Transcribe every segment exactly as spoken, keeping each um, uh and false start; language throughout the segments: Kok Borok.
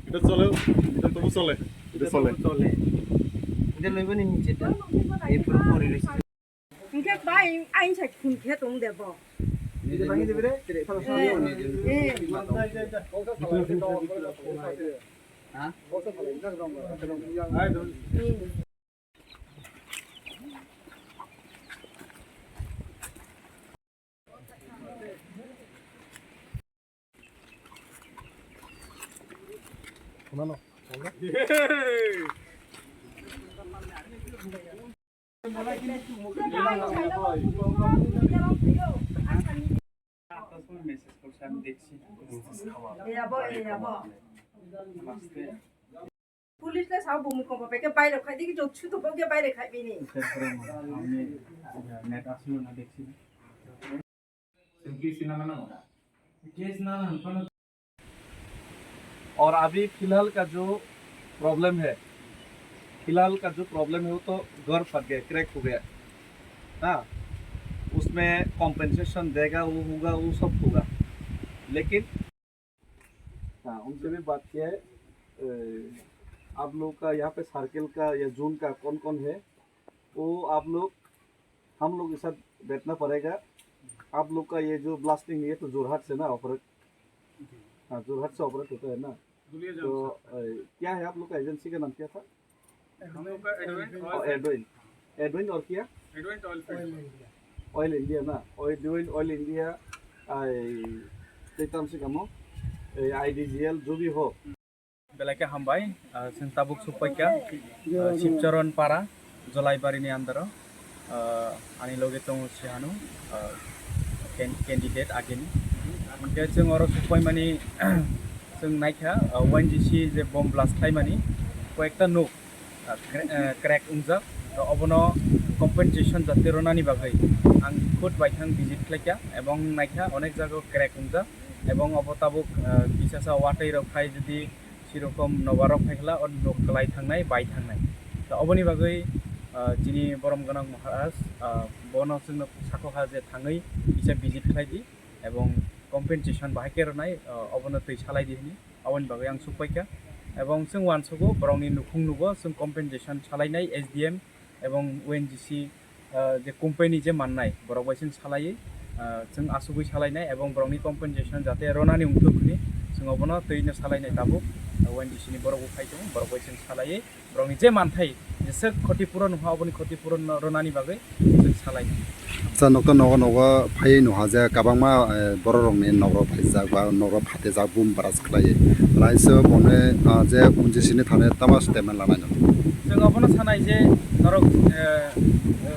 এটা চলে, এটা তবু চলে। এটা চলে। চলে। এটা লইব নি নিচেটা? এই পুরো পরে রয়েছে। Hingke bai ain sai khun khe tong de bo. Nije bangni de bere? Eh, eh. Ha? Message করছে, আমি দেখছি। এই যাবো, এই যাবো। Police le sao bumung kongkho bai khe bairok khai di, jotsu to bo khe baire khai bini. Net aslo na, দেখছি না। और अभी फिलहाल का जो प्रॉब्लम है, फिलहाल का जो प्रॉब्लम है, वो तो घर फट गया, क्रैक हो गया। हाँ, उसमें कॉम्पेंसेशन देगा, वो होगा, वो सब होगा, लेकिन हाँ, उनसे भी बात किया है। ए, आप लोग का यहाँ पे सर्कल का या जोन का कौन कौन है, वो आप लोग, हम लोग के साथ बैठना पड़ेगा। आप लोग का ये जो ब्लास्टिंग, ये तो जोरहाट से ना ऑपरेट, हाँ, जोरहाट से ऑपरेट होता है ना। तो, ए, क्या है आप लोग का एजेंसी का नाम क्या था? हम लोग का एडवेंट और ऑयल एडविन। एडविन और क्या? Advent oil field. Oil India ना, एडविन ऑयल इंडिया, आई, tei tamsik amo, ei, आईडीजीएल, जो भी हो। Belai khe hambai, ah, chwng tabuk sukpaikha, ah, Sibcharan Para, Jolaibari ni under o, ah, ani loge tongo Sihanu, ah, can-, candidate ageni. Hwnkhe chwng oro sukpaimani, chwng naikha, ah, ONGC je bomb blast khlaimani, koyekta nuk, ah, cra-, ah, crack wngjak. To obono compensation jate ronani bagwi ang khud baithang visit khlaikha, ebong naikha onek jaga crack wngjak, ebong obo tabuk, ah, kisasa watwi rok phai jodi sirokom nobar rok phai khla o nok kwlai thangnai, bai thangnai. To oboni bagwi, ah, chini borom gwnang Maharaj, ah, bono chwngno sakokha je thangwi kisa visit khlai di, ebong compensation bahai khe rwnai, ah, obono twi salai di hwnwi, oboni bagwi ang sukpaikha. Ebong chwng uansugo borokni nukhung nugo chwng compensation salainai, S D M ebong O N G C, ah, je company je mannai borok bai chwng salaiwi, ah, chwng asugwi salainai ebong borokni compensation jate ronani wngthok hwnwi chwng obono twino salainai tabuk, ah, O N G C ni borok bo phai tongo, borok bai chwng salaiwi borokni je manthai jeswk khoti puron wngkha oboni khoti puron no ronani bagwi chwng salainai. Sa nokto nogo nogo phaiwi nuha je kwbangma, eh, borok rokni nok rok phaijak ba nok rok phatijak boom blast khlaiwi. Laisa boni, ah, je O N G C ni thani tamo statement lanai no. Chwng obono sanai je norok, eh,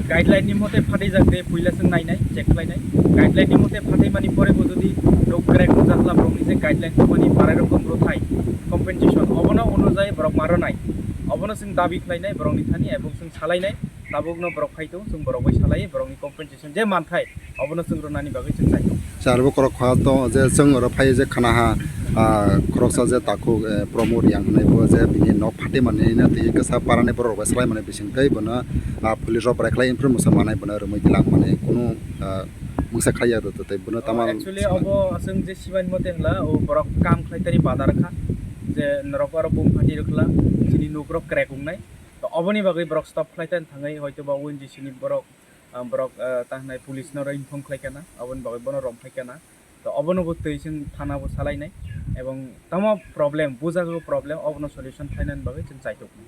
guideline ni mote phatijak de puila chwng nainai, check khlainai. Guideline ni mote phatai mani pore bo jodi nok crack wngjak kla borokni je guideline ni mani barai rok bwthai compensation obono onujai borok ma rwnai. Obono chwng dabi khlainai borokni thani ebong chwng salainai. Tabukno borok phai tongo, chwng borok bai salai, borokni compensation je manthai, obono chwng rwnani bagwi chwng chai tongo. Sir, bo korok kha to je chwng oro phai je khana ha, ah, khoroksa je takhuk, eh, Pramod Reang hwnwi bo je bini nok phatwi manwi na twi kwsa parani borok rok bai salai mani bising tei bono, ah, police rok bwrai khlai improve mwsa manai bono rwmwi tilang mani kunu, ah, mungsa khlai ya rw tei bono tamo. Actually, obo chwng je sibai mote hwla, o borok kam khlai tani badar kha, je norok aro bum phatwi rwkla, chini nok rok crack wngnai. To oboni bagwi borok stop khlai tani thangwi hoito ba O N G C ni borok, ah, borok, ah, ta hwnai police no oro inform khlai kana, oboni bagwi bono rom phai kana. To obono bo twi chwng thana bo salai nai, ebong tamo problem, bujago problem, obono solution khlai nani bagwi chwng chai tok nai.